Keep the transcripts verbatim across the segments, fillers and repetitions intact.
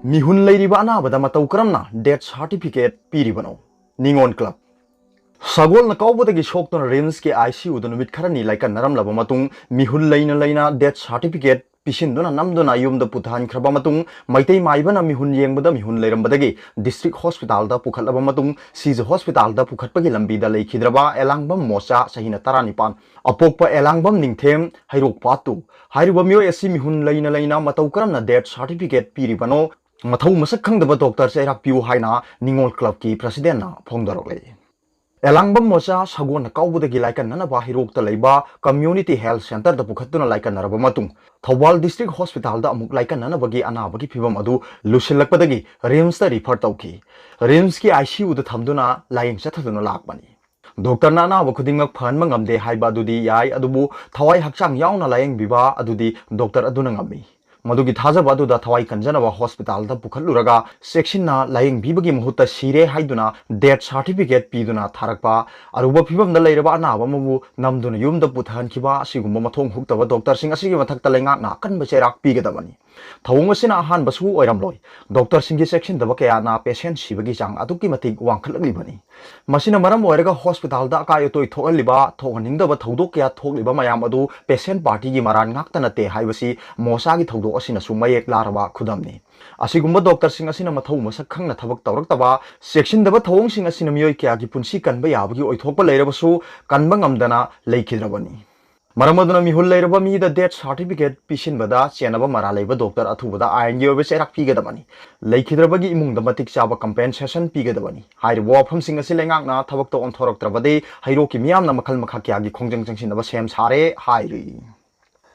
ꯃꯤꯍꯨꯟ ꯂꯩꯔꯤꯕ ꯑꯅꯥꯕꯗ ꯃꯇꯧ ꯀꯔꯝꯅ death certificate ꯄꯤꯔꯤꯕꯅꯣ? ꯅꯤꯉꯣꯜ ꯀ꯭ꯂꯕ꯫ ꯁꯒꯣꯜꯅ ꯀꯥꯎꯕꯗꯒꯤ ꯁꯣꯛꯇꯨꯅ ꯔꯤꯝꯁꯀꯤ ꯑꯥꯏ ꯁꯤ ꯌꯨꯗ ꯅꯨꯃꯤꯠ ꯈꯔꯅꯤ ꯂꯥꯏꯀꯠꯅꯔꯝꯂꯕ ꯃꯇꯨꯡ, ꯃꯤꯍꯨꯟ ꯂꯩꯅ ꯂꯩꯅ death certificate ꯄꯤꯁꯤꯟꯗꯨꯅ ꯅꯝꯗꯨꯅ ꯌꯨꯝꯗ ꯄꯨꯊꯍꯟꯈ꯭ꯔꯕ ꯃꯇꯨꯡ, ꯃꯩꯇꯩ ꯃꯥꯏꯕꯅ ꯃꯤꯍꯨꯟ ꯌꯦꯡꯕꯗ ꯃꯤꯍꯨꯟ ꯂꯩꯔꯝꯕꯗꯒꯤ district hospitalꯗ ꯄꯨꯈꯠꯂꯕ ꯃꯇꯨꯡ, ꯁꯤꯖ hospitalꯗ ꯄꯨꯈꯠꯄꯒꯤ ꯂꯝꯕꯤꯗ ꯂꯩꯈꯤꯗ꯭ꯔꯕ ꯑꯦꯂꯥꯡꯕꯝ ꯃꯣꯆꯥ, ꯆꯍꯤꯅ ꯇꯔꯥꯅꯤꯄꯥꯟ, ꯑꯄꯣꯛꯄ ꯑꯦꯂꯥꯡꯕꯝ ꯅꯤꯡꯊꯦꯝ, ꯍꯩꯔꯣꯛ ꯄꯥꯠꯇꯨ, ꯍꯥꯏꯔꯤꯕ ꯃꯤꯑꯣꯏ ꯑꯁꯤ ꯃꯤꯍꯨꯟ ꯂꯩꯅ ꯂꯩꯅ ꯃꯇꯧ ꯀꯔꯝꯅ death certificate ꯄꯤꯔꯤꯕꯅꯣ, ꯃꯊꯧ ꯃꯁꯛ ꯈꯪꯗꯕ ꯗꯣꯛꯇꯔ ꯆꯩꯔꯥꯛ ꯄꯤꯌꯨ ꯍꯥꯏꯅ ꯅꯤꯉꯣꯜ ꯀ꯭ꯂꯕꯀꯤ ꯄ꯭ꯔꯁꯤꯗꯦꯟꯅ ꯐꯣꯡꯗꯣꯔꯛꯂꯤ꯫ ꯑꯦꯂꯥꯡꯕꯝ ꯃꯣꯆꯥ ꯁꯒꯣꯜꯅ ꯀꯥꯎꯕꯗꯒꯤ ꯂꯥꯏꯀꯠꯅꯅꯕ ꯍꯩꯔꯣꯛꯇ ꯂꯩꯕ Community Health Centreꯗ ꯄꯨꯈꯠꯇꯨꯅ ꯂꯥꯏꯀꯠꯅꯔꯕ ꯃꯇꯨꯡ, ꯊꯧꯕꯥꯜ district hospitalꯗ ꯑꯃꯨꯛ ꯂꯥꯏꯀꯠꯅꯅꯕꯒꯤ ꯑꯅꯥꯕꯒꯤ ꯐꯤꯚꯝ ꯑꯗꯨ ꯂꯨꯁꯤꯜꯂꯛꯄꯗꯒꯤ ꯔꯤꯝꯁꯇ refer ꯇꯧꯈꯤ꯫ ꯔꯤꯝꯁꯀꯤ ꯑꯥꯏ ꯁꯤ ꯌꯨꯗ ꯊꯝꯗꯨꯅ ꯂꯥꯌꯦꯡ ꯆꯠꯊꯗꯨꯅ ꯂꯥꯛꯄꯅꯤ꯫ ꯗꯣꯛꯇꯔꯅ ꯑꯅꯥꯕ ꯈꯨꯗꯤꯡꯃꯛ ꯐꯍꯟꯕ ꯉꯝꯗꯦ ꯍꯥꯏꯕ ꯑꯗꯨꯗꯤ ꯌꯥꯏ, ꯑꯗꯨꯕꯨ ꯊꯋꯥꯏ ꯍꯛꯆꯥꯡ ꯌꯥꯎꯅ ꯂꯥꯌꯦꯡꯕꯤꯕ ꯑꯗꯨꯗꯤ ꯗꯣꯛꯇꯔ ꯑꯗꯨꯅ ꯉꯝꯃꯤ꯫ ꯃꯗꯨꯒꯤ ꯊꯥꯖꯕ ꯑꯗꯨꯗ ꯊꯋꯥꯏ ꯀꯟꯖꯅꯕ hospitalꯗ ꯄꯨꯈꯠꯂꯨꯔꯒ ꯆꯦꯛꯁꯤꯟꯅ ꯂꯥꯌꯦꯡꯕꯤꯕꯒꯤ ꯃꯍꯨꯠꯇ ꯁꯤꯔꯦ ꯍꯥꯏꯗꯨꯅ death certificate ꯄꯤꯗꯨꯅ ꯊꯥꯔꯛꯄ, ꯑꯔꯨꯕ ꯐꯤꯚꯝꯗ ꯂꯩꯔꯕ ꯑꯅꯥꯕ ꯑꯃꯕꯨ ꯅꯝꯗꯨꯅ ꯌꯨꯝꯗ ꯄꯨꯊꯍꯟꯈꯤꯕ ꯑꯁꯤꯒꯨꯝꯕ ꯃꯊꯣꯡ ꯍꯨꯛꯇꯕ ꯗꯣꯛꯇꯔꯁꯤꯡ ꯑꯁꯤꯒꯤ ꯃꯊꯛꯇ ꯂꯩꯉꯥꯛꯅ ꯑꯀꯟꯕ ꯆꯩꯔꯥꯛ ꯄꯤꯒꯗꯕꯅꯤ꯫ ꯊꯧꯑꯣꯡ ꯑꯁꯤꯅ ꯑꯍꯥꯟꯕꯁꯨ ꯑꯣꯏꯔꯝꯂꯣꯏ꯫ ꯗꯣꯛꯇꯔꯁꯤꯡꯒꯤ ꯆꯦꯛꯁꯤꯟꯗꯕ ꯀꯌꯥꯅ patient ꯁꯤꯕꯒꯤ ꯆꯥꯡ ꯑꯗꯨꯛꯀꯤ ꯃꯇꯤꯛ ꯋꯥꯡꯈꯠꯂꯛꯂꯤꯕꯅꯤ꯫ ꯃꯁꯤꯅ ꯃꯔꯝ ꯑꯣꯏꯔꯒ hospitalꯗ ꯑꯀꯥꯏ ꯑꯇꯣꯏ ꯊꯣꯛꯍꯜꯂꯤꯕ, ꯊꯣꯛꯍꯟꯅꯤꯡꯗꯕ ꯊꯧꯗꯣꯛ ꯀꯌꯥ ꯊꯣꯛꯂꯤꯕ ꯃꯌꯥꯝ ꯑꯗꯨ patient partyꯒꯤ ꯃꯔꯥꯟ ꯉꯥꯛꯇ ꯅꯠꯇꯦ ꯍꯥꯏꯕꯁꯤ ꯃꯣꯆꯥꯒꯤ ꯊꯧꯗꯣꯛ ꯑꯁꯤꯅꯁꯨ ꯃꯌꯦꯛ ꯂꯥꯔꯕ ꯈꯨꯗꯝꯅꯤ꯫ ꯑꯁꯤꯒꯨꯝꯕ ꯗꯣꯛꯇꯔꯁꯤꯡ ꯑꯁꯤꯅ ꯃꯊꯧ ꯃꯁꯛ ꯈꯪꯅ ꯊꯕꯛ ꯇꯧꯔꯛꯇꯕ, ꯆꯦꯛꯁꯤꯟꯗꯕ ꯊꯧꯑꯣꯡꯁꯤꯡ ꯑꯁꯤꯅ ꯃꯤꯑꯣꯏ ꯀꯌꯥꯒꯤ ꯄꯨꯟꯁꯤ ꯀꯟꯕ ꯌꯥꯕꯒꯤ ꯑꯣꯏꯊꯣꯛꯄ ꯂꯩꯔꯕꯁꯨ ꯀꯟꯕ ꯉꯝꯗꯅ ꯂꯩꯈꯤꯗ꯭ꯔꯕꯅꯤ꯫ ꯃꯔꯝ ꯑꯗꯨꯅ ꯃꯤꯍꯨꯜ ꯂꯩꯔꯕ ꯃꯤꯗ death certificate ꯄꯤꯁꯤꯟꯕꯗ ꯆꯦꯟꯅꯕ ꯃꯔꯥꯜ ꯂꯩꯕ ꯗꯣꯛꯇꯔ ꯑꯊꯨꯕꯗ ꯑꯥꯏꯟꯒꯤ ꯑꯣꯏꯕ ꯆꯩꯔꯥꯛ ꯄꯤꯒꯗꯕꯅꯤ꯫ ꯂꯩꯈꯤꯗ꯭ꯔꯕꯒꯤ ꯏꯃꯨꯡꯗ ꯃꯇꯤꯛ ꯆꯥꯕ compensation ꯄꯤꯒꯗꯕꯅꯤ꯫ ꯍꯥꯏꯔꯤꯕ ꯋꯥꯐꯝꯁꯤꯡ ꯑꯁꯤ ꯂꯩꯉꯥꯛꯅ ꯊꯕꯛꯇ ꯑꯣꯟꯊꯣꯔꯛꯇ꯭ꯔꯕꯗꯤ ꯍꯩꯔꯣꯛꯀꯤ ꯃꯤꯌꯥꯝꯅ ꯃꯈꯜ ꯃꯈꯥ ꯀꯌꯥꯒꯤ ꯈꯣꯡꯖꯪ ꯆꯪꯁꯤꯟꯅꯕ ꯁꯦꯝ ꯁꯥꯔꯦ ꯍꯥꯏꯔꯤ꯫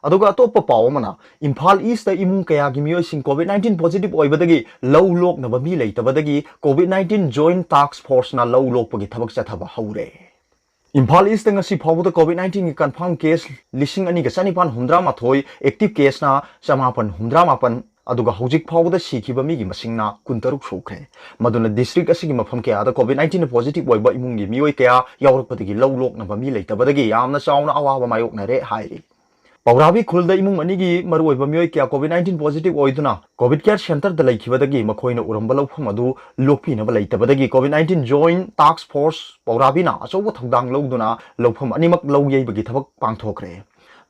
ꯑꯗꯨꯒ ꯑꯇꯣꯞꯄ ꯄꯥꯎ ꯑꯃꯅ, ꯏꯝꯐꯥꯜ ꯏꯁꯇ ꯏꯃꯨꯡ ꯀꯌꯥꯒꯤ ꯃꯤꯑꯣꯏꯁꯤꯡ COVID nineteen positive ꯑꯣꯏꯕꯗꯒꯤ ꯂꯧ ꯂꯣꯛꯅꯕ ꯃꯤ ꯂꯩꯇꯕꯗꯒꯤ COVID nineteen joint task forceꯅ ꯂꯧ ꯂꯣꯛꯄꯒꯤ ꯊꯕꯛ ꯆꯠꯊꯕ ꯍꯧꯔꯦ꯫ ꯏꯝꯐꯥꯜ ꯏꯁꯇ ꯉꯁꯤ ꯐꯥꯎꯕꯗ COVID nineteenꯒꯤ confirm case ꯂꯤꯁꯤꯡ ꯑꯅꯤꯒ ꯆꯅꯤꯄꯥꯟ ꯍꯨꯝꯗ꯭ꯔꯥ ꯃꯥꯊꯣꯏ, active caseꯅ ꯆꯃꯥꯄꯟ ꯍꯨꯝꯗ꯭ꯔꯥ ꯃꯥꯄꯟ, ꯑꯗꯨꯒ ꯍꯧꯖꯤꯛ ꯐꯥꯎꯕꯗ ꯁꯤꯈꯤꯕ ꯃꯤꯒꯤ ꯃꯁꯤꯡꯅ ꯀꯨꯟꯇꯔꯨꯛ ꯁꯨꯈ꯭ꯔꯦ꯫ ꯃꯗꯨꯅ district ꯑꯁꯤꯒꯤ ꯃꯐꯝ ꯀꯌꯥꯗ COVID nineteen positive ꯑꯣꯏꯕ ꯏꯃꯨꯡꯒꯤ ꯃꯤꯑꯣꯏ ꯀꯌꯥ ꯌꯥꯎꯔꯛꯄꯗꯒꯤ ꯂꯧ ꯂꯣꯛꯅꯕ ꯃꯤ ꯂꯩꯇꯕꯗꯒꯤ ꯌꯥꯝꯅ ꯆꯥꯎꯅ ꯑꯋꯥꯕ ꯃꯥꯌꯣꯛꯅꯔꯦ ꯍꯥꯏꯔꯤ꯫ ꯄꯧꯔꯥꯕꯤ ꯈꯨꯜꯗ ꯏꯃꯨꯡ ꯑꯅꯤꯒꯤ ꯃꯔꯨꯑꯣꯏꯕ ꯃꯤꯑꯣꯏ ꯀꯌꯥ COVID nineteen positive ꯑꯣꯏꯗꯨꯅ COVID care centreꯗ ꯂꯩꯈꯤꯕꯗꯒꯤ ꯃꯈꯣꯏꯅ ꯎꯔꯝꯕ ꯂꯧꯐꯝ ꯑꯗꯨ ꯂꯣꯛꯄꯤꯅꯕ ꯂꯩꯇꯕꯗꯒꯤ COVID nineteen Joint Task Force ꯄꯧꯔꯥꯕꯤꯅ ꯑꯆꯧꯕ ꯊꯧꯗꯥꯡ ꯂꯧꯗꯨꯅ ꯂꯧꯐꯝ ꯑꯅꯤꯃꯛ ꯂꯧ ꯌꯩꯕꯒꯤ ꯊꯕꯛ ꯄꯥꯡꯊꯣꯛꯈ꯭ꯔꯦ꯫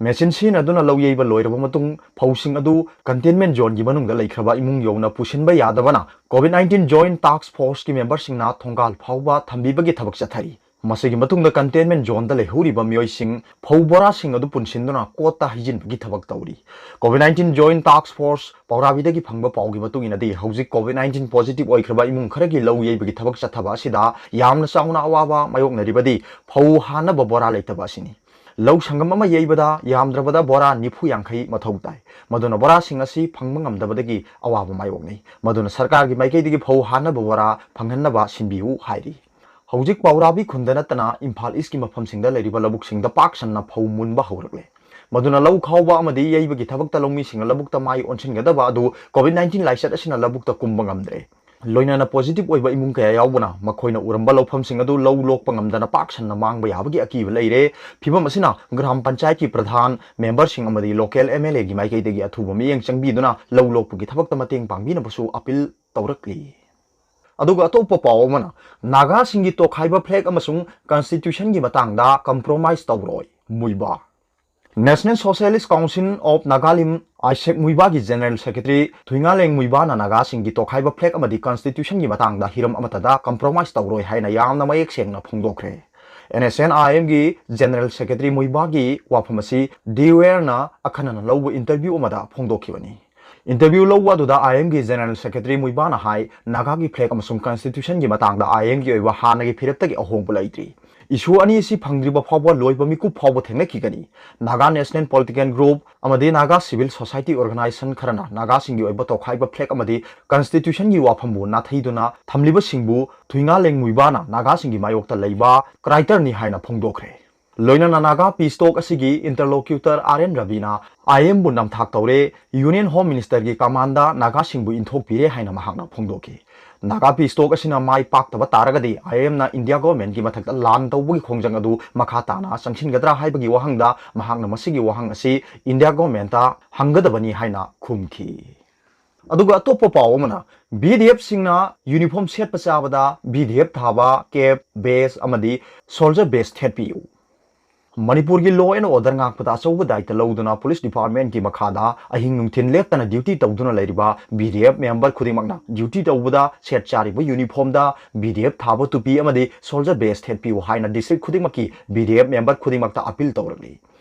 ꯃꯦꯆꯤꯟ ꯁꯤꯖꯤꯟꯅꯗꯨꯅ ꯂꯧ ꯌꯩꯕ ꯂꯣꯏꯔꯕ ꯃꯇꯨꯡ ꯐꯧꯁꯤꯡ ꯑꯗꯨ containment zoneꯒꯤ ꯃꯅꯨꯡꯗ ꯂꯩꯈ꯭ꯔꯕ ꯏꯃꯨꯡ ꯌꯧꯅ ꯄꯨꯁꯤꯟꯕ ꯌꯥꯗꯕꯅ COVID nineteen Joint Task Forceꯀꯤ memberꯁꯤꯡꯅ ꯊꯣꯡꯒꯥꯜ ꯐꯥꯎꯕ ꯊꯝꯕꯤꯕꯒꯤ ꯊꯕꯛ ꯆꯠꯊꯔꯤ꯫ ꯃꯁꯤꯒꯤ ꯃꯇꯨꯡꯗ containment zoneꯗ ꯂꯩꯍꯧꯔꯤꯕ ꯃꯤꯑꯣꯏꯁꯤꯡ ꯐꯧ ꯕꯣꯔꯥꯁꯤꯡ ꯑꯗꯨ ꯄꯨꯟꯁꯤꯟꯗꯨꯅ ꯀꯣꯠꯇ ꯍꯩꯖꯤꯟꯕꯒꯤ ꯊꯕꯛ ꯇꯧꯔꯤ꯫ COVID nineteen Joint Task Force ꯄꯧꯔꯥꯕꯤꯗꯒꯤ ꯐꯪꯕ ꯄꯥꯎꯒꯤ ꯃꯇꯨꯡ ꯏꯟꯅꯗꯤ, ꯍꯧꯖꯤꯛ COVID nineteen positive ꯑꯣꯏꯈ꯭ꯔꯕ ꯏꯃꯨꯡ ꯈꯔꯒꯤ ꯂꯧ ꯌꯩꯕꯒꯤ ꯊꯕꯛ ꯆꯠꯊꯕ ꯑꯁꯤꯗ ꯌꯥꯝꯅ ꯆꯥꯎꯅ ꯑꯋꯥꯕ ꯃꯥꯌꯣꯛꯅꯔꯤꯕꯗꯤ ꯐꯧ ꯍꯥꯟꯅꯕ ꯕꯣꯔꯥ ꯂꯩꯇꯕ ꯑꯁꯤꯅꯤ꯫ ꯂꯧ ꯁꯪꯒꯝ ꯑꯃ ꯌꯩꯕꯗ ꯌꯥꯝꯗ꯭ꯔꯕꯗ ꯕꯣꯔꯥ ꯅꯤꯐꯨ ꯌꯥꯡꯈꯩ ꯃꯊꯧ ꯇꯥꯏ꯫ ꯃꯗꯨꯅ ꯕꯣꯔꯥꯁꯤꯡ ꯑꯁꯤ ꯐꯪꯕ ꯉꯝꯗꯕꯗꯒꯤ ꯑꯋꯥꯕ ꯃꯥꯌꯣꯛꯅꯩ꯫ ꯃꯗꯨꯅ ꯁꯔꯀꯥꯔꯒꯤ ꯃꯥꯏꯀꯩꯗꯒꯤ ꯐꯧ ꯍꯥꯟꯅꯕ ꯕꯣꯔꯥ ꯐꯪꯍꯟꯅꯕ ꯁꯤꯟꯕꯤꯌꯨ ꯍꯥꯏꯔꯤ꯫ ꯍꯧꯖꯤꯛ ꯄꯧꯔꯥꯕꯤ ꯈꯨꯟꯗ ꯅꯠꯇꯅ ꯏꯝꯐꯥꯜ ꯏꯁꯀꯤ ꯃꯐꯝꯁꯤꯡꯗ ꯂꯩꯔꯤꯕ ꯂꯧꯕꯨꯛꯁꯤꯡꯗ ꯄꯥꯛ ꯁꯟꯅ ꯐꯧ ꯃꯨꯟꯕ ꯍꯧꯔꯛꯂꯦ꯫ ꯃꯗꯨꯅ ꯂꯧ ꯈꯥꯎꯕ ꯑꯃꯗꯤ ꯌꯩꯕꯒꯤ ꯊꯕꯛꯇ ꯂꯧꯃꯤꯁꯤꯡꯅ ꯂꯧꯕꯨꯛꯇ ꯃꯥꯏ ꯑꯣꯟꯁꯤꯟꯒꯗꯕ ꯑꯗꯨ COVID nineteen ꯂꯥꯏꯆꯠ ꯑꯁꯤꯅ ꯂꯧꯕꯨꯛꯇ ꯀꯨꯝꯕ ꯉꯝꯗ꯭ꯔꯦ꯫ ꯂꯣꯏꯅꯅ positive ꯑꯣꯏꯕ ꯏꯃꯨꯡ ꯀꯌꯥ ꯌꯥꯎꯕꯅ ꯃꯈꯣꯏꯅ ꯎꯔꯝꯕ ꯂꯧꯐꯝꯁꯤꯡ ꯑꯗꯨ ꯂꯧ ꯂꯣꯛꯄ ꯉꯝꯗꯅ ꯄꯥꯛ ꯁꯟꯅ ꯃꯥꯡꯕ ꯌꯥꯕꯒꯤ ꯑꯀꯤꯕ ꯂꯩꯔꯦ꯫ ꯐꯤꯕꯝ ꯑꯁꯤꯅ ꯒ꯭ꯔꯥꯝ ꯄꯟꯆꯥꯌꯠꯀꯤ ꯄ꯭ꯔꯙꯥꯟ, memberꯁꯤꯡ ꯑꯃꯗꯤ local MLAꯒꯤ ꯃꯥꯏꯀꯩꯗꯒꯤ ꯑꯊꯨꯕ ꯃꯤꯠꯌꯦꯡ ꯆꯪꯕꯤꯗꯨꯅ ꯂꯧ ꯂꯣꯛꯄꯒꯤ ꯊꯕꯛꯇ ꯃꯇꯦꯡ ꯄꯥꯡꯕꯤꯅꯕꯁꯨ appeal ꯇꯧꯔꯛꯂꯤ꯫ ꯑꯗꯨꯒ ꯑꯇꯣꯞꯄ ꯄꯥꯎ ꯑꯃꯅ, ꯅꯥꯒꯥꯁꯤꯡꯒꯤ ꯇꯣꯈꯥꯏꯕ flag ꯑꯃꯁꯨꯡ constitutionꯒꯤ ꯃꯇꯥꯡꯗ compromise ꯇꯧꯔꯣꯏ, ꯃꯨꯏꯕꯥ꯫ National Socialist Council of Nagalim, ꯑꯥꯏꯁꯦꯛ ꯃꯨꯏꯕꯥꯒꯤ General Secretary ꯊꯨꯏꯉꯥꯂꯦꯡ ꯃꯨꯏꯕꯥꯅ ꯅꯥꯒꯥꯁꯤꯡꯒꯤ ꯇꯣꯈꯥꯏꯕ flag ꯑꯃꯗꯤ constitutionꯒꯤ ꯃꯇꯥꯡꯗ ꯍꯤꯔꯝ ꯑꯃꯠꯇꯗ compromise ꯇꯧꯔꯣꯏ ꯍꯥꯏꯅ ꯌꯥꯝꯅ ꯃꯌꯦꯛ ꯁꯦꯡꯅ ꯐꯣꯡꯗꯣꯛꯈ꯭ꯔꯦ꯫ NSCN-IMꯒꯤ General Secretary ꯃꯨꯏꯕꯥꯒꯤ ꯋꯥꯐꯝ ꯑꯁꯤ ꯗꯤꯋꯦꯔꯅ ꯑꯈꯟꯅꯅ ꯂꯧꯕ interview ꯑꯃꯗ ꯐꯣꯡꯗꯣꯛꯈꯤꯕꯅꯤ꯫ Interview ꯂꯧꯕ ꯑꯗꯨꯗ IMꯒꯤ General Secretary ꯃꯨꯏꯕꯥꯅ ꯍꯥꯏ, ꯅꯥꯒꯥꯒꯤ flag ꯑꯃꯁꯨꯡ constitutionꯒꯤ ꯃꯇꯥꯡꯗ IMꯒꯤ ꯑꯣꯏꯕ ꯍꯥꯟꯅꯒꯤ ꯐꯤꯔꯦꯞꯇꯒꯤ ꯑꯍꯣꯡꯕ ꯂꯩꯇ꯭ꯔꯤ꯫ Issue ꯑꯅꯤ ꯑꯁꯤ ꯐꯪꯗ꯭ꯔꯤꯕ ꯐꯥꯎꯕ ꯂꯣꯏꯕ ꯃꯤꯀꯨꯞ ꯐꯥꯎꯕ ꯊꯦꯡꯅꯈꯤꯒꯅꯤ꯫ Naga National Political Group ꯑꯃꯗꯤ Naga Civil Society Organization ꯈꯔꯅ ꯅꯥꯒꯥꯁꯤꯡꯒꯤ ꯑꯣꯏꯕ ꯇꯣꯈꯥꯏꯕ flag ꯑꯃꯗꯤ constitutionꯒꯤ ꯋꯥꯐꯝꯕꯨ ꯅꯥꯊꯩꯗꯨꯅ ꯊꯝꯂꯤꯕꯁꯤꯡꯕꯨ ꯊꯨꯏꯉꯥꯂꯦꯡ ꯃꯨꯏꯕꯥꯅ ꯅꯥꯒꯥꯁꯤꯡꯒꯤ ꯃꯥꯌꯣꯛꯇ ꯂꯩꯕ traitorꯅꯤ ꯍꯥꯏꯅ ꯐꯣꯡꯗꯣꯛꯈ꯭ꯔꯦ꯫ ꯂꯣꯏꯅꯅ ꯅꯥꯒꯥ ꯄꯤꯁ ꯇꯣꯛ ꯑꯁꯤꯒꯤ ꯏꯟꯇꯔꯂꯣꯀ꯭ꯌꯨꯇꯔ ꯑꯥꯔ ꯑꯦꯟ ꯔꯕꯤꯅ ꯑꯥꯏ ꯑꯦꯝꯕꯨ ꯅꯝꯊꯥꯛ ꯇꯧꯔꯦ, ꯌꯨꯅꯤꯌꯟ ꯍꯣꯝ ꯃꯤꯅꯤꯁꯇꯔꯒꯤ ꯀꯃꯥꯟꯗ ꯅꯥꯒꯥꯁꯤꯡꯕꯨ ꯏꯟꯊꯣꯛꯄꯤꯔꯦ ꯍꯥꯏꯅ ꯃꯍꯥꯛꯅ ꯐꯣꯡꯗꯣꯛꯈꯤ꯫ ꯅꯥꯒꯥ ꯄꯤꯁ ꯇꯣꯛ ꯑꯁꯤꯅ ꯃꯥꯏ ꯄꯥꯛꯇꯕ ꯇꯥꯔꯒꯗꯤ ꯑꯥꯏ ꯑꯦꯝꯅ ꯏꯟꯗꯤꯌꯥ ꯒꯣꯚꯔꯟꯃꯦꯟꯠꯀꯤ ꯃꯊꯛꯇ ꯂꯥꯟ ꯇꯧꯕꯒꯤ ꯈꯣꯡꯖꯪ ꯑꯗꯨ ꯃꯈꯥ ꯇꯥꯅ ꯆꯪꯁꯤꯟꯒꯗ꯭ꯔꯥ ꯍꯥꯏꯕꯒꯤ ꯋꯥꯍꯪꯗ ꯃꯍꯥꯛꯅ ꯃꯁꯤꯒꯤ ꯋꯥꯍꯪ ꯑꯁꯤ ꯏꯟꯗꯤꯌꯥ ꯒꯣꯚꯔꯟꯃꯦꯟꯠꯇ ꯍꯪꯒꯗꯕꯅꯤ ꯍꯥꯏꯅ ꯈꯨꯝꯈꯤ꯫ ꯑꯗꯨꯒ ꯑꯇꯣꯞꯄ ꯄꯥꯎ ꯑꯃꯅ, ꯚꯤ ꯗꯤ ꯑꯦꯐꯁꯤꯡꯅ ꯌꯨꯅꯤꯐꯣꯔꯝ ꯁꯦꯠꯄ ꯆꯥꯕꯗ ꯚꯤ ꯗꯤ ꯑꯦꯐ ꯊꯥꯕ ꯀꯦꯞ, ꯕꯦꯖ ꯑꯃꯗꯤ ꯁꯣꯜꯖꯔ ꯕꯦꯖ ꯊꯦꯠꯄꯤꯌꯨ꯫ ꯃꯅꯤꯄꯨꯔꯒꯤ law and order ꯉꯥꯛꯄꯗ ꯑꯆꯧꯕ ꯗꯥꯏꯇ ꯂꯧꯗꯨꯅ ꯄꯨꯂꯤꯁ ꯗꯤꯄꯥꯔꯠꯃꯦꯟꯠꯀꯤ ꯃꯈꯥꯗ ꯑꯍꯤꯡ ꯅꯨꯡꯊꯤꯜ ꯂꯦꯞꯇꯅ ꯗ꯭ꯌꯨꯇꯤ ꯇꯧꯗꯨꯅ ꯂꯩꯔꯤꯕ ꯚꯤ ꯗꯤ ꯑꯦꯐ ꯃꯦꯝꯕꯔ ꯈꯨꯗꯤꯡꯃꯛꯅ ꯗ꯭ꯌꯨꯇꯤ ꯇꯧꯕꯗ ꯁꯦꯠ ꯆꯥꯔꯤꯕ ꯌꯨꯅꯤꯐꯣꯔꯝꯗ ꯚꯤ ꯗꯤ ꯑꯦꯐ ꯊꯥꯕ ꯇꯨꯄꯤ ꯑꯃꯗꯤ ꯁꯣꯜꯖꯔ ꯕꯦꯖ ꯊꯦꯠꯄꯤꯌꯨ ꯍꯥꯏꯅ ꯗꯤꯁꯇ꯭ꯔꯤꯛ ꯈꯨꯗꯤꯡꯃꯛꯀꯤ ꯚꯤ ꯗꯤ ꯑꯦꯐ ꯃꯦꯝꯕꯔ ꯈꯨꯗꯤꯡꯃꯛꯇ ꯑꯄꯤꯜ ꯇꯧꯔꯛꯂꯤ꯫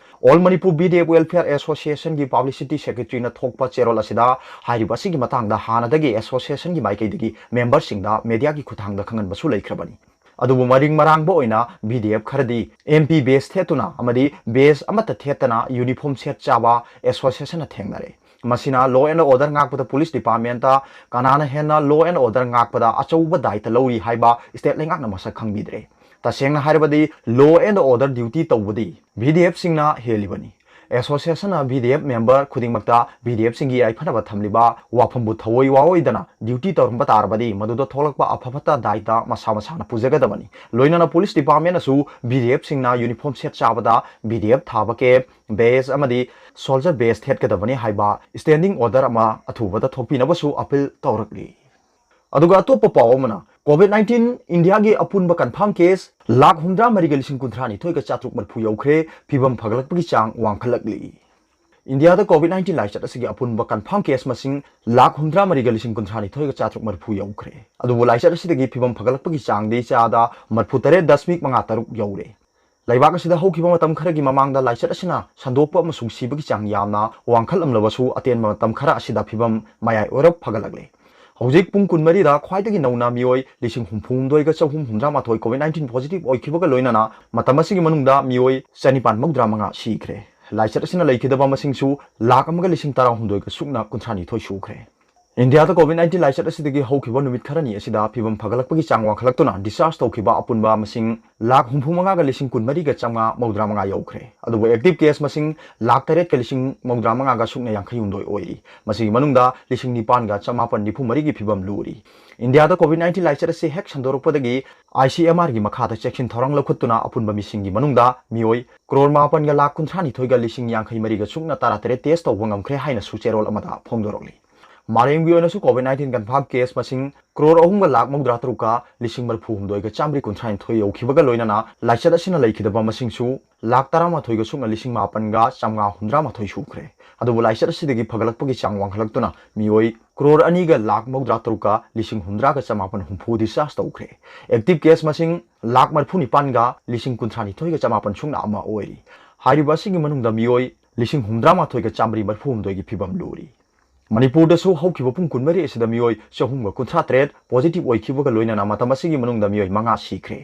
All Manipur V D F Welfare Associationꯒꯤ ꯄꯕ꯭ꯂꯤꯁꯤꯇꯤ ꯁꯦꯀ꯭ꯔꯦꯇꯔꯤꯅ ꯊꯣꯛꯄ ꯆꯦꯔꯣꯜ ꯑꯁꯤꯗ ꯍꯥꯏꯔꯤꯕ ꯑꯁꯤꯒꯤ ꯃꯇꯥꯡꯗ ꯍꯥꯟꯅꯗꯒꯤ ꯑꯦꯁꯣꯁꯤꯌꯦꯁꯟꯒꯤ ꯃꯥꯏꯀꯩꯗꯒꯤ ꯃꯦꯝꯕꯔꯁꯤꯡꯗ ꯃꯦꯗꯤꯌꯥꯒꯤ ꯈꯨꯠꯊꯥꯡꯗ ꯈꯪꯍꯟꯕꯁꯨ ꯂꯩꯈ꯭ꯔꯕꯅꯤ꯫ ꯑꯗꯨꯕꯨ ꯃꯔꯤꯡ ꯃꯔꯥꯡꯕ ꯑꯣꯏꯅ ꯚꯤ ꯗꯤ ꯑꯦꯐ ꯈꯔꯗꯤ ꯑꯦꯝ ꯄꯤ ꯕꯦꯖ ꯊꯦꯠꯇꯨꯅ ꯑꯃꯗꯤ ꯕꯦꯖ ꯑꯃꯠꯇ ꯊꯦꯠꯇꯅ ꯌꯨꯅꯤꯐꯣꯔꯝ ꯁꯦꯠ ꯆꯥꯕ ꯑꯦꯁꯣꯁꯤꯌꯦꯁꯟꯅ ꯊꯦꯡꯅꯔꯦ꯫ ꯃꯁꯤꯅ law and order ꯉꯥꯛꯄꯗ ꯄꯨꯂꯤꯁ ꯗꯤꯄꯥꯔꯠꯃꯦꯟꯠꯇ ꯀꯅꯥꯅ ꯍꯦꯟꯅ law and order ꯉꯥꯛꯄꯗ ꯑꯆꯧꯕ ꯗꯥꯏꯇ ꯂꯧꯔꯤ ꯍꯥꯏꯕ ꯁ꯭ꯇꯦꯠ ꯂꯩꯉꯥꯛꯅ ꯃꯁꯛ ꯈꯪꯕꯤꯗ꯭ꯔꯦ꯫ ꯇꯁꯦꯡꯅ ꯍꯥꯏꯔꯕꯗꯤ law and order ꯗ꯭ꯌꯨꯇꯤ ꯇꯧꯕꯗꯤ ꯚꯤ ꯗꯤ ꯑꯦꯐꯁꯤꯡꯅ ꯍꯦꯜꯂꯤꯕꯅꯤ꯫ ꯑꯦꯁꯣꯁꯤꯌꯦꯁꯟꯅ ꯚꯤ ꯗꯤ ꯑꯦꯐ ꯃꯦꯝꯕꯔ ꯈꯨꯗꯤꯡꯃꯛꯇ ꯚꯤ ꯗꯤ ꯑꯦꯐꯁꯤꯡꯒꯤ ꯌꯥꯏꯐꯅꯕ ꯊꯝꯂꯤꯕ ꯋꯥꯐꯝꯕꯨ ꯊꯑꯣꯏ ꯋꯥꯑꯣꯏꯗꯅ ꯗ꯭ꯌꯨꯇꯤ ꯇꯧꯔꯝꯕ ꯇꯥꯔꯕꯗꯤ ꯃꯗꯨꯗ ꯊꯣꯛꯂꯛꯄ ꯑꯐ ꯐꯠꯇ ꯗꯥꯏꯇ ꯃꯁꯥ ꯃꯁꯥꯅ ꯄꯨꯖꯒꯗꯕꯅꯤ꯫ ꯂꯣꯏꯅꯅ ꯄꯨꯂꯤꯁ ꯗꯤꯄꯥꯔꯠꯃꯦꯟꯠꯅꯁꯨ ꯚꯤ ꯗꯤ ꯑꯦꯐꯁꯤꯡꯅ ꯌꯨꯅꯤꯐꯣꯔꯝ ꯁꯦꯠ ꯆꯥꯕꯗ ꯚꯤ ꯗꯤ ꯑꯦꯐ ꯊꯥꯕ ꯀꯦꯞ, ꯕꯦꯖ ꯑꯃꯗꯤ ꯁꯣꯜꯖꯔ ꯕꯦꯖ ꯊꯦꯠꯀꯗꯕꯅꯤ ꯍꯥꯏꯕ ꯁ꯭ꯇꯦꯟꯗꯤꯡ ꯑꯣꯔꯗꯔ ꯑꯃ ꯑꯊꯨꯕꯗ ꯊꯣꯛꯄꯤꯅꯕꯁꯨ ꯑꯄꯤꯜ ꯇꯧꯔꯛꯂꯤ꯫ ꯑꯗꯨꯒ ꯑꯇꯣꯞꯄ ꯄꯥꯎ ꯑꯃꯅ, ꯀꯣꯚꯤꯗ ꯅꯥꯏꯟꯇꯤꯟ ꯏꯟꯗꯤꯌꯥꯒꯤ ꯑꯄꯨꯟꯕ ꯀꯟꯐꯥꯔꯝ ꯀꯦꯁ ꯂꯥꯈ ꯍꯨꯝꯗ꯭ꯔꯥ ꯃꯔꯤꯒ ꯂꯤꯁꯤꯡ ꯀꯨꯟꯊ꯭ꯔꯥ ꯅꯤꯊꯣꯏꯒ ꯆꯥꯇ꯭ꯔꯨꯛ ꯃꯔꯤꯐꯨ ꯌꯧꯈ꯭ꯔꯦ, ꯐꯤꯕꯝ ꯐꯒꯠꯂꯛꯄꯒꯤ ꯆꯥꯡ ꯋꯥꯡꯈꯠꯂꯛꯂꯤ꯫ ꯏꯟꯗꯤꯌꯥꯗ ꯀꯣꯚꯤꯗ ꯅꯥꯏꯟꯇꯤꯟ ꯂꯥꯏꯆꯠ ꯑꯁꯤꯒꯤ ꯑꯄꯨꯟꯕ ꯀꯟꯐꯥꯔꯝ ꯀꯦꯁ ꯃꯁꯤꯡ ꯂꯥꯈ ꯍꯨꯝꯗ꯭ꯔꯥ ꯃꯔꯤꯒ ꯂꯤꯁꯤꯡ ꯀꯨꯟꯊ꯭ꯔꯥ ꯅꯤꯊꯣꯏꯒ ꯆꯥꯇ꯭ꯔꯨꯛ ꯃꯔꯤꯐꯨ ꯌꯧꯈ꯭ꯔꯦ꯫ ꯑꯗꯨꯕꯨ ꯂꯥꯏꯆꯠ ꯑꯁꯤꯗꯒꯤ ꯐꯤꯕꯝ ꯐꯒꯠꯂꯛꯄꯒꯤ ꯆꯥꯡꯗꯤ ꯆꯥꯗ ꯃꯔꯤꯐꯨ ꯇꯔꯦꯠ ꯗꯁꯃꯤꯛ ꯃꯉꯥ ꯇꯔꯨꯛ ꯌꯧꯔꯦ꯫ ꯂꯩꯕꯥꯛ ꯑꯁꯤꯗ ꯍꯧꯈꯤꯕ ꯃꯇꯝ ꯈꯔꯒꯤ ꯃꯃꯥꯡꯗ ꯂꯥꯏꯆꯠ ꯑꯁꯤꯅ ꯁꯟꯗꯣꯛꯄ ꯑꯃꯁꯨꯡ ꯁꯤꯕꯒꯤ ꯆꯥꯡ ꯌꯥꯝꯅ ꯋꯥꯡꯈꯠꯂꯝꯂꯕꯁꯨ, ꯑꯇꯦꯟꯕ ꯃꯇꯝ ꯈꯔ ꯑꯁꯤꯗ ꯐꯤꯕꯝ ꯃꯌꯥꯏ ꯑꯣꯏꯔꯞ ꯐꯒꯠꯂꯛꯂꯦ꯫ ꯍꯧꯖꯤꯛ ꯄꯨꯡ ꯀꯨꯟꯃꯔꯤꯗ ꯈ꯭ꯋꯥꯏꯗꯒꯤ ꯅꯧꯅ ꯃꯤꯑꯣꯏ ꯂꯤꯁꯤꯡ ꯍꯨꯝꯐꯨ ꯍꯨꯝꯗꯣꯏꯒ ꯆꯍꯨꯝ ꯍꯨꯝꯗ꯭ꯔꯥ ꯃꯥꯊꯣꯏ ꯀꯣꯚꯤꯗ ꯅꯥꯏꯟꯇꯤꯟ ꯄꯣꯖꯤꯇꯤꯚ ꯑꯣꯏꯈꯤꯕꯒ ꯂꯣꯏꯅꯅ ꯃꯇꯝ ꯑꯁꯤꯒꯤ ꯃꯅꯨꯡꯗ ꯃꯤꯑꯣꯏ ꯆꯅꯤꯄꯥꯟ ꯃꯧꯗ꯭ꯔꯥ ꯃꯉꯥ ꯁꯤꯈ꯭ꯔꯦ꯫ ꯂꯥꯏꯆꯠ ꯑꯁꯤꯅ ꯂꯩꯈꯤꯗꯕ ꯃꯁꯤꯡꯁꯨ ꯂꯥꯈ ꯑꯃꯒ ꯂꯤꯁꯤꯡ ꯇꯔꯥꯍꯨꯝꯗꯣꯏꯒ ꯁꯨꯞꯅ ꯀꯨꯟꯊ꯭ꯔꯥ ꯅꯤꯊꯣꯏ ꯁꯨꯈ꯭ꯔꯦ꯫ ꯏꯟꯗꯤꯌꯥꯗ COVID nineteen ꯂꯥꯏꯆꯠ ꯑꯁꯤꯗꯒꯤ ꯍꯧꯈꯤꯕ ꯅꯨꯃꯤꯠ ꯈꯔꯅꯤ ꯑꯁꯤꯗ ꯐꯤꯕꯝ ꯐꯒꯠꯂꯛꯄꯒꯤ ꯆꯥꯡ ꯋꯥꯡꯈꯠꯂꯛꯇꯨꯅ discharge ꯇꯧꯈꯤꯕ ꯑꯄꯨꯟꯕ ꯃꯁꯤꯡ ꯂꯥꯈ ꯍꯨꯝꯐꯨ ꯃꯉꯥꯒ ꯂꯤꯁꯤꯡ ꯀꯨꯟꯃꯔꯤꯒ ꯆꯥꯝꯃꯉꯥ ꯃꯧꯗ꯭ꯔꯥ ꯃꯉꯥ ꯌꯧꯈ꯭ꯔꯦ꯫ ꯑꯗꯨꯕꯨ active case ꯃꯁꯤꯡ ꯂꯥꯈ ꯇꯔꯦꯠꯀ ꯂꯤꯁꯤꯡ ꯃꯧꯗ꯭ꯔꯥ ꯃꯉꯥꯒ ꯁꯨꯞꯅ ꯌꯥꯡꯈꯩ ꯍꯨꯝꯗꯣꯏ ꯑꯣꯏꯔꯤ꯫ ꯃꯁꯤꯒꯤ ꯃꯅꯨꯡꯗ ꯂꯤꯁꯤꯡ ꯅꯤꯄꯥꯟꯒ ꯆꯃꯥꯄꯟ ꯅꯤꯐꯨ ꯃꯔꯤꯒꯤ ꯐꯤꯕꯝ ꯂꯨꯔꯤ꯫ ꯏꯟꯗꯤꯌꯥꯗ COVID nineteen ꯂꯥꯏꯆꯠ ꯑꯁꯤ ꯍꯦꯛ ꯁꯟꯗꯣꯔꯛꯄꯗꯒꯤ ICMRꯒꯤ ꯃꯈꯥꯗ ꯆꯦꯛꯁꯤꯟ ꯊꯧꯔꯥꯡ ꯂꯧꯈꯠꯇꯨꯅ ꯑꯄꯨꯟꯕ ꯃꯤꯁꯤꯡꯒꯤ ꯃꯅꯨꯡꯗ ꯃꯤꯑꯣꯏ ꯀ꯭ꯔꯣꯔ ꯃꯥꯄꯟꯒ ꯂꯥꯈ ꯀꯨꯟꯊ꯭ꯔꯥ ꯅꯤꯊꯣꯏꯒ ꯂꯤꯁꯤꯡ ꯌꯥꯡꯈꯩ ꯃꯔꯤꯒ ꯁꯨꯞꯅ ꯇꯔꯥ ꯇꯔꯦꯠ test ꯇꯧꯕ ꯉꯝꯈ꯭ꯔꯦ ꯍꯥꯏꯅꯁꯨ ꯆꯦꯔꯣꯜ ꯑꯃꯗ ꯐꯣꯡꯗꯣꯔꯛꯂꯤ꯫ ꯃꯥꯂꯦꯝꯒꯤ ꯑꯣꯏꯅꯁꯨ COVID nineteen confirm case ꯃꯁꯤꯡ ꯀ꯭ꯔꯣꯔ ꯑꯍꯨꯝꯒ ꯂꯥꯈ ꯃꯧꯗ꯭ꯔꯥ ꯇꯔꯨꯛꯀ ꯂꯤꯁꯤꯡ ꯃꯔꯤꯐꯨ ꯍꯨꯝꯗꯣꯏꯒ ꯆꯥꯝꯃꯔꯤ ꯀꯨꯟꯊ꯭ꯔꯥ ꯅꯤꯊꯣꯏ ꯌꯧꯈꯤꯕꯒ ꯂꯣꯏꯅꯅ ꯂꯥꯏꯆꯠ ꯑꯁꯤꯅ ꯂꯩꯈꯤꯗꯕ ꯃꯁꯤꯡꯁꯨ ꯂꯥꯈ ꯇꯔꯥꯃꯥꯊꯣꯏꯒ ꯁꯨꯞꯅ ꯂꯤꯁꯤꯡ ꯃꯥꯄꯟꯒ ꯆꯥꯝꯃꯉꯥ ꯍꯨꯝꯗ꯭ꯔꯥ ꯃꯥꯊꯣꯏ ꯁꯨꯈ꯭ꯔꯦ꯫ ꯑꯗꯨꯕꯨ ꯂꯥꯏꯆꯠ ꯑꯁꯤꯗꯒꯤ ꯐꯒꯠꯂꯛꯄꯒꯤ ꯆꯥꯡ ꯋꯥꯡꯈꯠꯂꯛꯇꯨꯅ ꯃꯤꯑꯣꯏ ꯀ꯭ꯔꯣꯔ ꯑꯅꯤꯒ ꯂꯥꯈ ꯃꯧꯗ꯭ꯔꯥ ꯇꯔꯨꯛꯀ ꯂꯤꯁꯤꯡ ꯍꯨꯝꯗ꯭ꯔꯥꯒ ꯆꯃꯥꯄꯟ ꯍꯨꯝꯐꯨ discharge ꯇꯧꯈ꯭ꯔꯦ꯫ Active case ꯃꯁꯤꯡ ꯂꯥꯈ ꯃꯔꯤꯐꯨ ꯅꯤꯄꯥꯟꯒ ꯂꯤꯁꯤꯡ ꯀꯨꯟꯊ꯭ꯔꯥ ꯅꯤꯊꯣꯏꯒ ꯆꯃꯥꯄꯟ ꯁꯨꯞꯅ ꯑꯃ ꯑꯣꯏꯔꯤ꯫ ꯍꯥꯏꯔꯤꯕ ꯑꯁꯤꯒꯤ ꯃꯅꯨꯡꯗ ꯃꯤꯑꯣꯏ ꯂꯤꯁꯤꯡ ꯍꯨꯝꯗ꯭ꯔꯥ ꯃꯥꯊꯣꯏꯒ ꯆꯥꯝꯃꯔꯤ ꯃꯔꯤꯐꯨ ꯍꯨꯝꯗꯣꯏꯒꯤ ꯐꯤꯕꯝ ꯂꯨꯔꯤ꯫ ꯃꯅꯤꯄꯨꯔꯗꯁꯨ ꯍꯧꯈꯤꯕ ꯄꯨꯡ ꯀꯨꯟꯃꯔꯤ ꯑꯁꯤꯗ ꯃꯤꯑꯣꯏ ꯆꯍꯨꯝꯒ ꯀꯨꯟꯊ꯭ꯔꯥ ꯇꯔꯦꯠ positive ꯑꯣꯏꯈꯤꯕꯒ ꯂꯣꯏꯅꯅ ꯃꯇꯝ ꯑꯁꯤꯒꯤ ꯃꯅꯨꯡꯗ ꯃꯤꯑꯣꯏ ꯃꯉꯥ ꯁꯤꯈ꯭ꯔꯦ꯫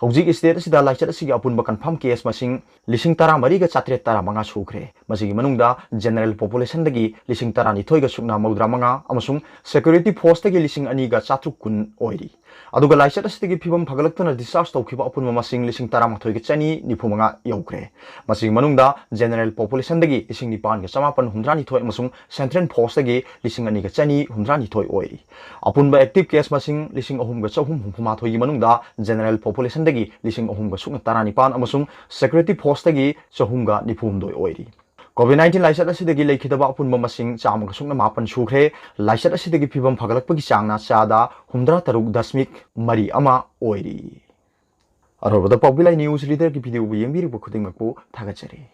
ꯍꯧꯖꯤꯛ state ꯑꯁꯤꯗ ꯂꯥꯏꯆꯠ ꯑꯁꯤꯒꯤ ꯑꯄꯨꯟꯕ confirm case ꯃꯁꯤꯡ ꯂꯤꯁꯤꯡ ꯇꯔꯥꯃꯔꯤꯒ ꯆꯥꯇ꯭ꯔꯦꯠ ꯇꯔꯥꯃꯉꯥ ꯁꯨꯈ꯭ꯔꯦ꯫ ꯃꯁꯤꯒꯤ ꯃꯅꯨꯡꯗ general populationꯗꯒꯤ ꯂꯤꯁꯤꯡ ꯇꯔꯥꯅꯤꯊꯣꯏꯒ ꯁꯨꯞꯅ ꯃꯧꯗ꯭ꯔꯥ ꯃꯉꯥ ꯑꯃꯁꯨꯡ security forceꯇꯒꯤ ꯂꯤꯁꯤꯡ ꯑꯅꯤꯒ ꯆꯥꯇ꯭ꯔꯨꯛ ꯀꯨꯟ ꯑꯣꯏꯔꯤ꯫ ꯑꯗꯨꯒ ꯂꯥꯏꯆꯠ ꯑꯁꯤꯗꯒꯤ ꯐꯤꯕꯝ ꯐꯒꯠꯂꯛꯇꯨꯅ discharge ꯇꯧꯈꯤꯕ ꯑꯄꯨꯟꯕ ꯃꯁꯤꯡ ꯂꯤꯁꯤꯡ ꯇꯔꯥꯃꯥꯊꯣꯏꯒ ꯆꯅꯤ ꯅꯤꯐꯨ ꯃꯉꯥ ꯌꯧꯈ꯭ꯔꯦ꯫ ꯃꯁꯤꯒꯤ ꯃꯅꯨꯡꯗ general populationꯗꯒꯤ ꯂꯤꯁꯤꯡ ꯅꯤꯄꯥꯟꯒ ꯆꯃꯥꯄꯟ ꯍꯨꯝꯗ꯭ꯔꯥ ꯅꯤꯊꯣꯏ ꯑꯃꯁꯨꯡ central forceꯇꯒꯤ ꯂꯤꯁꯤꯡ ꯑꯅꯤꯒ ꯆꯅꯤ ꯍꯨꯝꯗ꯭ꯔꯥ ꯅꯤꯊꯣꯏ ꯑꯣꯏꯔꯤ꯫ ꯑꯄꯨꯟꯕ active case ꯃꯁꯤꯡ ꯂꯤꯁꯤꯡ ꯑꯍꯨꯝꯒ ꯆꯍꯨꯝ ꯍꯨꯝꯐꯨ ꯃꯥꯊꯣꯏꯒꯤ ꯃꯅꯨꯡꯗ general populationꯗꯒꯤ ꯂꯤꯁꯤꯡ ꯑꯍꯨꯝꯒ ꯁꯨꯞꯅ ꯇꯔꯥꯅꯤꯄꯥꯟ ꯑꯃꯁꯨꯡ security forceꯇꯒꯤ ꯆꯍꯨꯝꯒ ꯅꯤꯐꯨ ꯍꯨꯝꯗꯣꯏ ꯑꯣꯏꯔꯤ꯫ COVID nineteen ꯂꯥꯏꯆꯠ ꯑꯁꯤꯗꯒꯤ ꯂꯩꯈꯤꯗꯕ ꯑꯄꯨꯟꯕ ꯃꯁꯤꯡ ꯆꯥꯝꯃꯒ ꯁꯨꯞꯅ ꯃꯥꯄꯟ ꯁꯨꯈ꯭ꯔꯦ꯫ ꯂꯥꯏꯆꯠ ꯑꯁꯤꯗꯒꯤ ꯐꯤꯕꯝ ꯐꯒꯠꯂꯛꯄꯒꯤ ꯆꯥꯡꯅ ꯆꯥꯗ ꯍꯨꯝꯗ꯭ꯔꯥ ꯇꯔꯨꯛ ꯗꯁꯃꯤꯛ ꯃꯔꯤ ꯑꯃ ꯑꯣꯏꯔꯤ꯫ ꯑꯔꯣꯏꯕꯗ ꯄꯥꯎꯕꯤ ꯂꯥꯏ news readerꯒꯤ videoꯕꯨ ꯌꯦꯡꯕꯤꯔꯤꯕ ꯈꯨꯗꯤꯡꯃꯛꯄꯨ ꯊꯥꯒꯠꯆꯔꯤ꯫